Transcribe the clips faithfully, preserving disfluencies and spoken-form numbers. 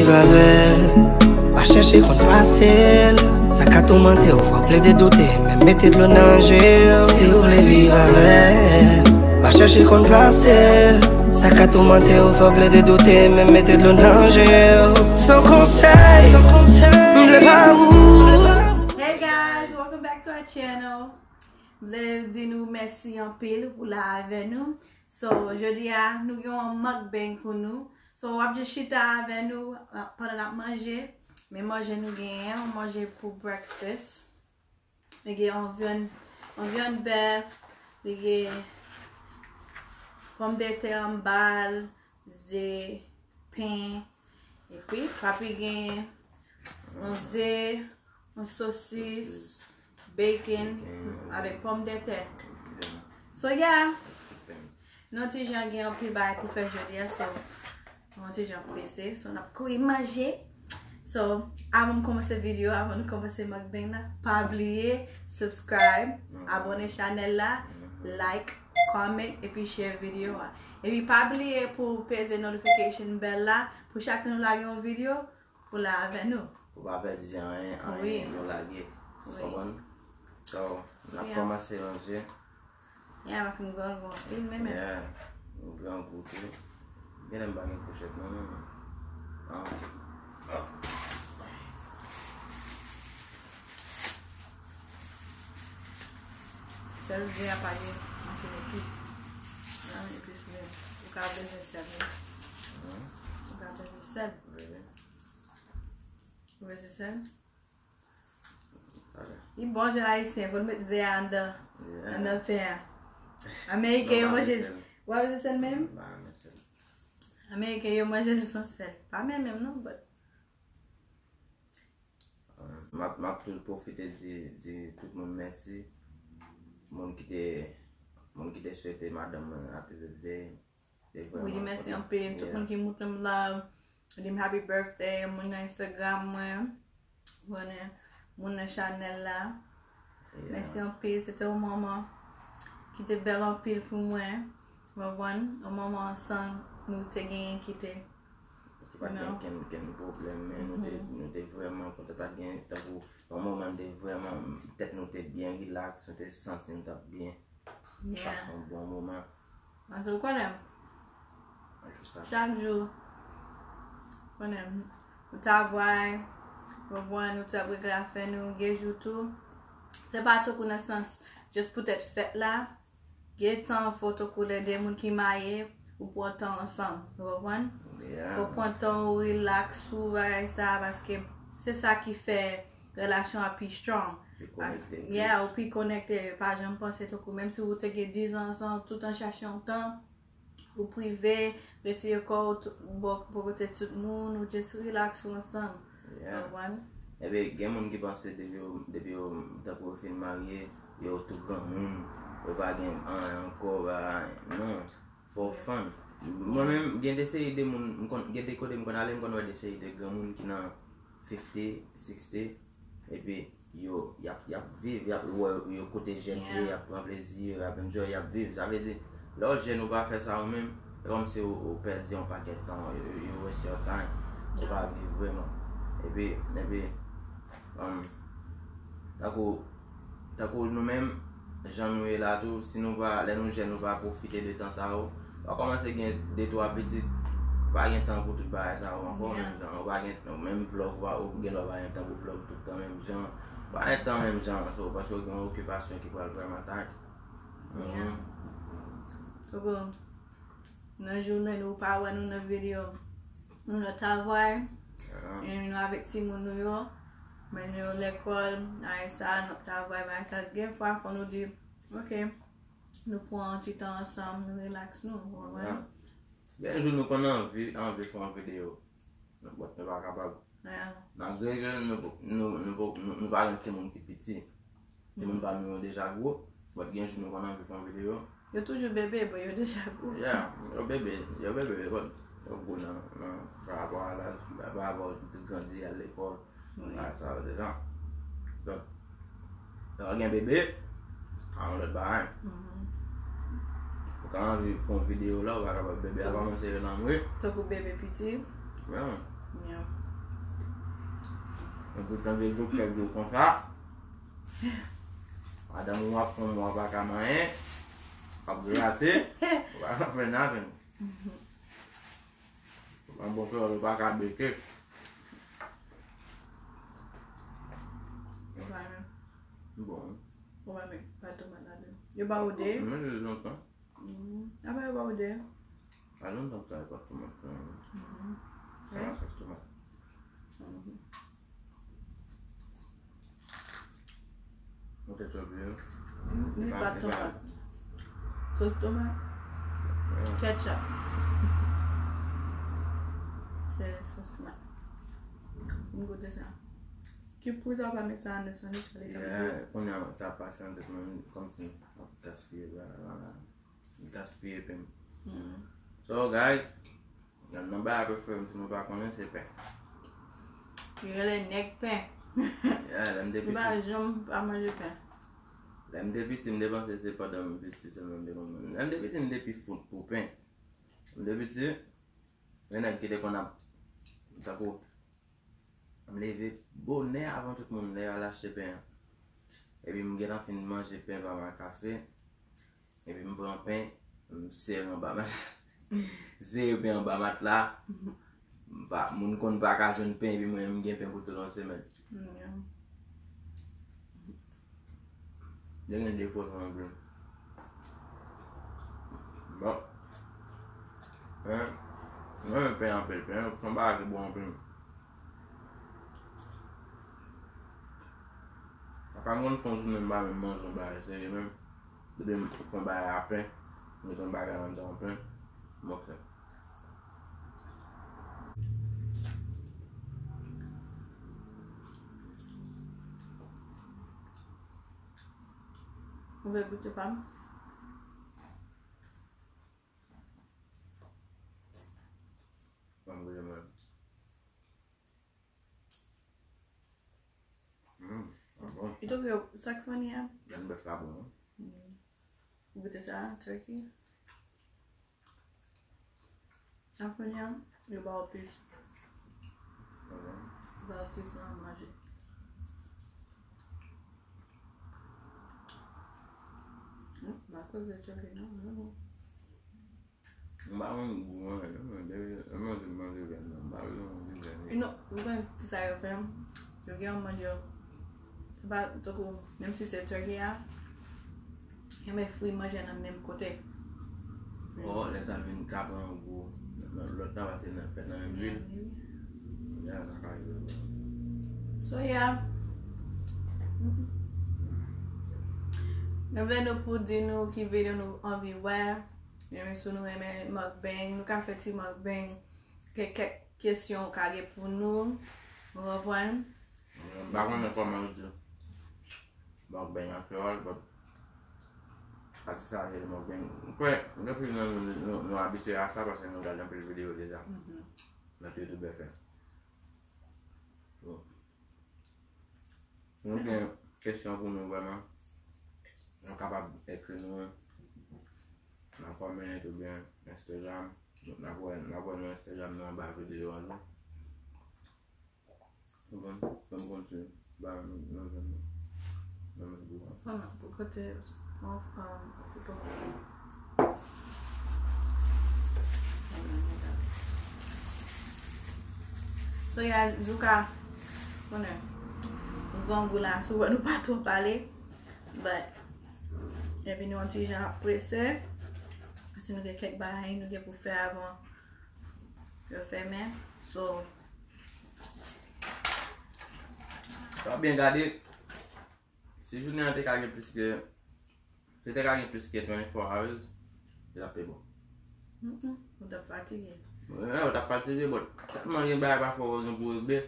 Avè l, pa chèche konn pase l. Sa ka toumante w, fò w plede doute, men mete dlo nan je w. Si w vle viv avè l, pa chèche konn pase l. Sa ka toumante w, fò w plede doute, men mete dlo nan je w. Son konsèy, m vle ba ou. Hey guys, welcome back to our channel. M vle di nou mèsi anpil pou la avè nou. So, jodi a, nou gen yon mukbang pou nou. So, w ap jis chita avè nou, uh, pandan n ap manje. Men manje nou genyen, yon manje pou breakfast. Li gen yon vyann, yon vyann bèf, li gen pòmdetè an bal, ze, pen, epi papi gen yon ze, yon sosis, bacon, avèk pòmdetè. So, yeah. Nou ti jan gen anpil bagay pou fè jodi a, so, nou ti jan prese, so, n ap kouri manje. So, avan m kòmanse videyo, avan nou kòmanse mukbang la, pa bliye subscribe, abòne chanèl la, like, comment, epi share videyo a. Epi pa bliye pou peze notification bell la, pou chak tan nou lage yon videyo, pou la avè nou. Pou pa pèdi anyen, anyen nou lage. Ou konprann? So, n ap kòmanse manje. Yeah, paske m grangou anpil, men men. Yeah, m grangou tou. Genlè m pa gen fouchèt non, men men. Ah, ok. Ah. Sèl ze a pa gen anpil epis. Nan epis, men ou ka bezwen sèl, wi. Ou ka bezwen sèl. Ou bezwen sèl? Li bon jan ayisyen, fò l met ze a anndan, anndan pen an. Ameriken yo manje, w ap di sèl menm? Ameriken yo manje l san sèl. Pa men menm non, but. M ap, m ap tou pwofite di, di tout moun mèsi. Moun ki te, moun ki te swete madanm mwen happy birthday. Wi, li mèsi anpil. Tout moun ki montre m love, di m happy birthday, moun nan Instagram mwen, konnen, moun nan chanèl la. Mèsi anpil, se te yon moman ki te bèl anpil pou mwen. Ou konprann? Yon moman ansanm nou te genyen ki te, ki pa t gen kenn, kenn pwoblèm, men nou te, nou te vrèman kontan, pa t gen tankou yon moman nou te vrèman, tèt nou te byen rilaks, nou te santi nou t ap byen. Sa se yon bon moman. Paske ou konnen, chak jou, konnen, ou travay, ou konprann, ou t ap regle afè nou, gen jou tou. Se pa tankou nan sans, just poutèt fèt la, gen tan fò tankou lè de moun ki marye, ou pran tan ansanm, ou konprann? Ou pran tan ou rilaks ou bagay sa, paske se sa ki fè relasyon an pi strong. Pi konekte plis. Yeah, ou pi konekte, pa janm panse tankou, menm si ou te gen diz an ansanm, tout an chache yon tan, ou prive, retire kò w bò, bò kote tout moun, ou just rilaks ou ansanm. Yeah. Ou konprann? Epi, gen moun ki panse depi yo, depi yo, tankou yo fin marye, yo tou granmoun, yo pa gen anyen ankò, pa, non. Fò w fann. Mwen menm, gen de seri de moun, m konn, gen de kote m konn ale, m konn wè de seri de granmoun ki nan fifty, sixty, epi yo, y ap, y ap viv, y ap, ou wè yo kote jèn yo ye, y ap pran plezi yo, y ap enjoy, y ap viv. Sa vle di, lè w jèn ou pa fè sa ou menm, se kòmsi ou, ou pèdi yon pakèt tan, you, you waste your time. Ou pa viv vrèman. Epi, epi, um, tankou, tankou nou menm, jan nou ye la tou, si nou pa, lè nou jèn, nou pa pwofite de tan sa yo, w a kòmanse gen de twa pitit, pa gen tan pou tout bagay sa yo ankò, menm jan, ou pa gen, menm vlog, ou pa, ou gen lè w pa gen tan pou vlog tout tan menm jan, ou pa gen tan menm jan, so, paske w gen yon okipasyon ki pral pran matay. Nan jounen nou pa wè nou nan videyo. Nou nan travay, e nou avèk timoun nou yo, mennen yo lekòl, ay sa, nan travay, bagay sa, gen fwa fò nou di, ok, nou pran yon ti tan ansanm, nou rilaks nou, ou konprann? Gen jou nou konn anvi, anvi fè yon videyo, but nou pa kapab. Malgre ke nou, nou, nou, nou, nou pa gen timoun ki piti. Timoun pa nou yo deja gwo, but gen jou nou konn anvi fè yon videyo. Yo toujou bebe, but yo deja gwo. Yeah, yo bebe, yo bebe, but yo gwo nan, nan, pa rapò a laj, pa rapò yo grandi, al lekòl, bagay sa yo deja. Donk, lè w gen bebe, a yon lòt bagay. Ou ka anvi fè yon videyo la, ou pa kapab, bebe a kòmanse rele anmwe. Tankou bebe piti. Yeah. Epi tande doktè di w konsa, madanm ou ap fè yon mwa pa ka manyen, ap grate, ou pa ka fè nothing. An bon, frè, ou pa ka beke. Ou pa menm. Bon. Ou pa menm, pa tomat ladan. Yo ba ou de. Mwen, mwen, lontan. Mhm. Apa yo ba ou de? A lontan sa, e pa tomat, non. Mhm. Sa pa sòs tomat. Mhm. Ou te tchòp yo. Li pa tomat. Sòs tomat. Ketchup. Se sòs tomat. M goute sa. Ki pou sa w pa met sa nan sandwich la? Yeah, kounye a sa pase nan tèt mwen kòmsi m ap gaspiye bagay la. M gaspiye pen m. So, guys, nan bagay prefere m, si nou pa konnen, se pen. Yo rele nèg pen. Yeah, lè m te piti. Yo pa janm pa manje pen. Lè m te piti, m te panse se pandan m piti sèlman m te konn manje. Lè m te piti, m te pi fout pou pen. M te piti, gen nèg ki te konn ap, tankou, m leve bonè avan tout moun lè y al achte pen an. Epi m gentan fin manje pen pa m ak kafe. Epi m pran pen, m sere anba mat. M sere pen anba matla. M pa, moun konn pa ka jwenn pen, epi mwen, m gen pen pou tout yon semèn. Yo gen defo sa anpil. Bon. Pen, mwen renmen pen anpil. Pen se yon bagay ki bon anpil. Apa m konn fè yon jounen m pa menm manje yon bagay serye menm. Depi m fè yon bagay a pen, m met yon bagay anndan pen, m ok. Ou vle goute pa m? Ban m goute mwen. Mm, sa bon. Li tou ke sa k funny a? Vyann bèf la bon, wi. Mm. Ou goute sa, turkey? Sa funny a, yo ba w pis. Sa bon. Yo ba w pis nan manje. Mm, m pa koze turkey non, men bon. M pa konn gou an, mwen, depi, mwen, manje, manje vyann nan, m pa vle manje vyann. Non, ou konn kisa yo fè? Yo gen yon manje, se pa, tankou, menm si se turkey a, yo met fri manje nan menm kote. Oh, lè sa l vin ka pran gou, lòt la pa se nan, fèt nan menm lwil. Ya, sa ka rive. So, yeah. Mm-mm. Nou vle nou pou di nou ki videyo nou anvi wè. Menm si nou renmen mukbang, nou ka fè ti mukbang. Gen kèk kesyon ou ka gen pou nou. Ou konprann? M pa konnen kòman yo di mukbang an kreyòl, but pa di sa rele mukbang. M kwè, m kwè anpil nan nou, nou, nou abitye a sa paske nou gade anpil videyo deja. Mhm. Lòt youtubè fè. So, si nou gen kesyon pou nou vrèman, nou kapab ekri nou nan comment oubyen Instagram. N ap wè, n ap wè nou Instagram nan anba videyo a tou. Ou konn, ou konn kontinye ba nou, nou jwenn nou. Nan menm gou an. Konnen, pou kote, an, an, foto. So, ya, Jouka, konnen, nou grangou la, sou wè nou pa twò pale, but, epi nou yon ti jan ap prese, paske nou gen kèk bagay nou gen pou fè avan yo fèmen. So, sa byen gade. Si jounen an te ka gen plis ke, si te ka gen plis ke twenty-four hours, li t ap pi bon. Mm-mm, ou t ap fatige. Wi, ou t ap fatige, but tèlman gen bagay pafwa ou gen pou regle,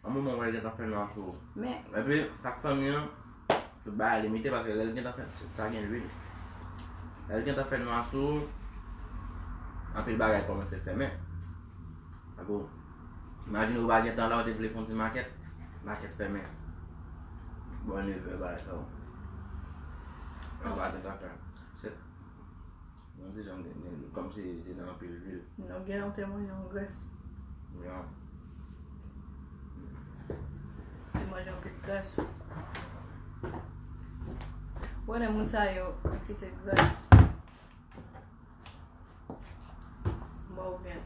yon moman ou wè l gentan fè nwa sou ou. Men epi, sa k funny an, tout bagay limite, paske lè l gentan fè, sa gen lwil. Lè l gentan fè nwa sou ou, anpil bagay kòmanse fèmen. Ago, imajine ou pa gen tan la, ou te vle fè yon ti makèt, makèt fèmen. Bò nevè bagay sa yo. Ou pa gen tan fè. Se, mwen di jan gen, gen, kòmsi li te nan anpil lwil. Nou gen yon temwen, yon grès. Ya. Gras. Ou konnen moun sa yo, yo kite gras. Mò oubyen.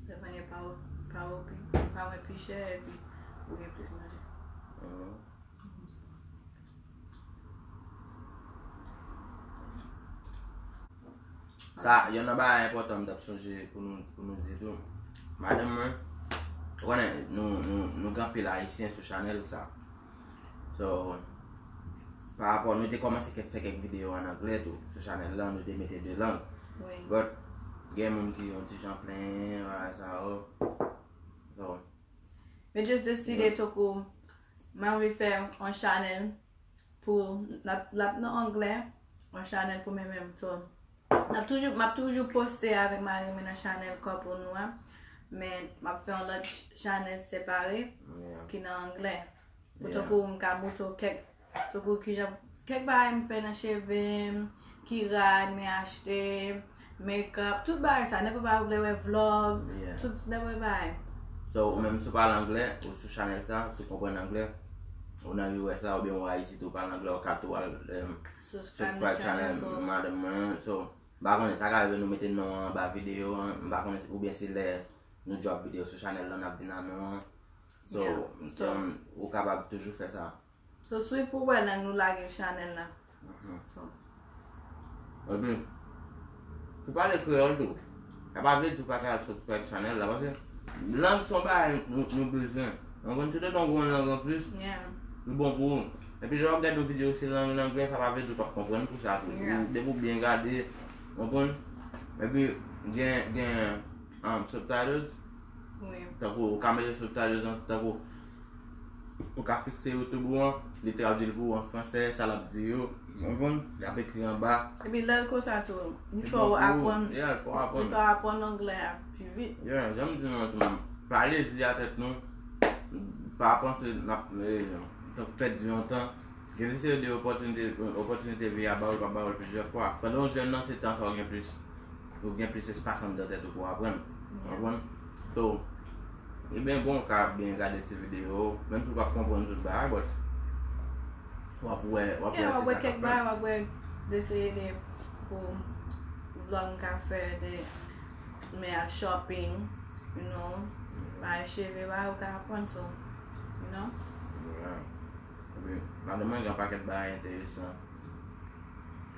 Se manje pa w, pa w pi, pa w pi chè, epi ou gen plis manje. Mhm. Sa, yon nan bagay enpòtan m t ap sonje pou nou, pou nou di tou. Madanm mwen, ou konnen, nou, nou, nou gen anpil Ayisyen sou chanèl sa. So, pa rapò, nou te kòmanse kèk, fè kèk videyo an anglè tou. Sou chanèl lan, nou te mete de lang. Wi. But, gen moun ki yon ti jan plenyen, bagay sa yo. So, Men just deside, yeah, tankou, mwen anvi fè yon chanèl pou, l ap, l ap nan anglè, yon chanèl pou mwen menm. So, m ap toujou, m ap toujou poste avèk mari mwen nan chanèl couple nou an, men m ap fè yon lòt ch-, chanèl separe, yeah, ki nan anglè. Pou, yeah, tankou m ka montre w kèk, tankou kijan, kèk bagay m fè nan cheve m, ki rad mwen achte, make-up, tout bagay sa, nenpòt bagay ou vle wè, vlog, yeah, tout nenpòt bagay. So, ou menm si w pale anglè, ou sou chanèl sa, si w konprann anglè, ou nan U S la, oubyen ou Ayiti tou, ou pale anglè, ou ka tou al, em, subscribe nan chanèl madanm mwen an. So, m pa konnen, sa ka rive nou mete non an anba videyo an, m pa konnen, oubyen se lè nou drop videyo sou chanèl lan, n ap vin a non an. So, yeah, so, em, ou kapab toujou fè sa. So, swiv pou wè lè nou lage chanèl la. Mhm. So. Epi, pou pale kreyòl tou, sa pa vle di w pa ka al subscribe chanèl la, paske lang se yon bagay nou, nou bezwen. Ou konprann, toutotan w gen yon lang anplis, yeah, li bon pou ou. Epi, lè w ap gade yon videyo, se lang anglè, sa pa vle di w p ap konprann pou sa tou. Yeah. Ou, depi w byen gade, ou konprann? Epi, gen, gen, um, subtitles. Wi. Tankou, ou ka mete subtitles an, tankou, ou ka fikse YouTube ou an, li tradui l pou ou an fransè, sa l ap di yo, ou konprann? L ap ekri anba. Epi lè l konsa tou, li fè w aprann, yeah, li fè w aprann, li fè w aprann anglè a pi vit. Yeah, jan m di nou an tou, pa lezi a tèt nou, pa panse n ap, eh, t ap pèdi yon tan. Gen de seri de opòtinite, opòtinite vi a ba w, l pa ba w l plizyè fwa. Pandan w jèn nan, se tan sa w gen plis, ou gen plis espas anndan tèt ou pou w aprann. Ou konprann? So, li byen bon w ka byen gade ti videyo, menm si w p ap konprann tout bagay, but w ap wè, w ap wè, yeah, w ap wè kèk bagay, w ap wè de seri de pou vlog m ka fè de, men al shopping, you know, bagay cheve, bagay ou ka aprann, so, you know. Yeah. Epi, madanm mwen gen yon pakèt bagay enteresan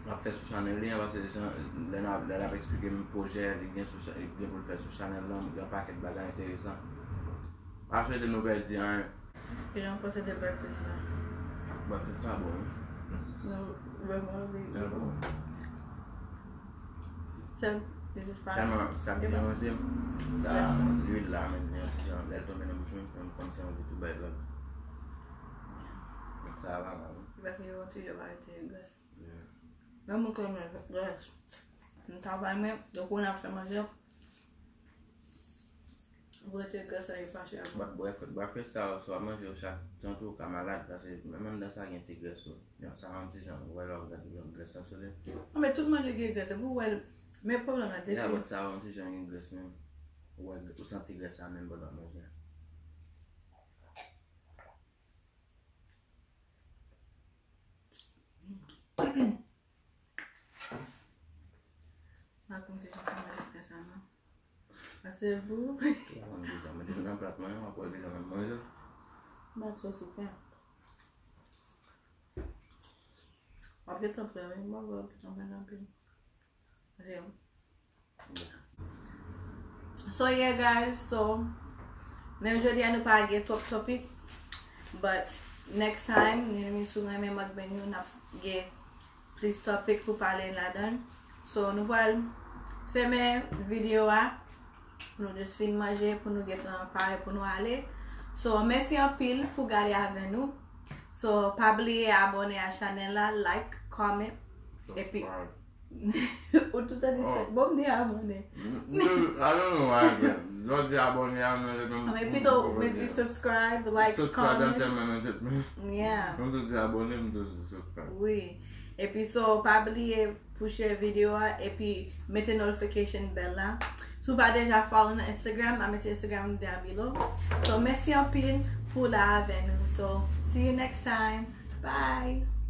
l ap fè sou chanèl li an, paske jan, lè n ap, lè l ap eksplike m pwojè li gen sou cha-, li gen pou l fè sou chanèl lan, gen yon pakèt bagay enteresan. Pa swete nou pèdi anyen. Kijan w panse de breakfast la? Breakfast la bon, wi. Non, vrèman, wi. Li bon. Sèl, li jis pa. Tèlman sa ki deranje m, sa, lwil la, men, yon ti jan, lè l tonbe nan bouch mwen, m fè m kòmsi anvi tou bay vag. Sa va mal, wi. Paske yo ti jan pa rete gras. Yeah. Men mwen konn gras. M travay, men, donk, ou nan fè manje. Ou rete gras la, e pa chè. But breakfast, breakfast sa, si w ap manje yo chak tan tou, ou ka malad, paske menm anndan sa gen ti grès tou. Yon sa yon ti jan, ou wè lè w gade yon grès sa sou li. Non, men tout manje gen grès, epi ou wè, men pwoblèm la, depi. Yeah, but sa yon ti jan gen grès menm. Ou wè, ou santi grès la menm pandan w ap manje a. Pa konn kijan pou mwen fè sa, non. Ase pou. Ou pa konn kijan, mete nan plat mwen, w ap wè kijan mwen manje. Bat sòs ou pa. W ap gentan pran, wi, mwen wè w gentan pran anpil. Ase. So yeah guys, so menm jodi a nou pa gen twòp topic, but next time, ni, ni si w renmen mukbang yo, n ap gen plis topic pou pale ladan. So nou pral fèmen videyo a, pou nou just fin manje, pou nou gentan pare pou nou ale. So mèsi anpil pou gade avè nou. So pa bliye abòne a chanèl la, like, comment, epi subscribe. Ou tout an di sa. Bon, m te abòne. I don't know why, but lè w di abòne a, men Men pito ou mete subscribe, like, Subscribe and comment. tell me, men Yeah. Mwen tou di abòne, mwen tou di subscribe. Wi. Epi so pa bliye pou share videyo a epi mete notification bell la. Si w pa deja follow nan Instagram, a mete Instagram down below. So mèsi anpil pou la avè nou. So see you next time. Bye.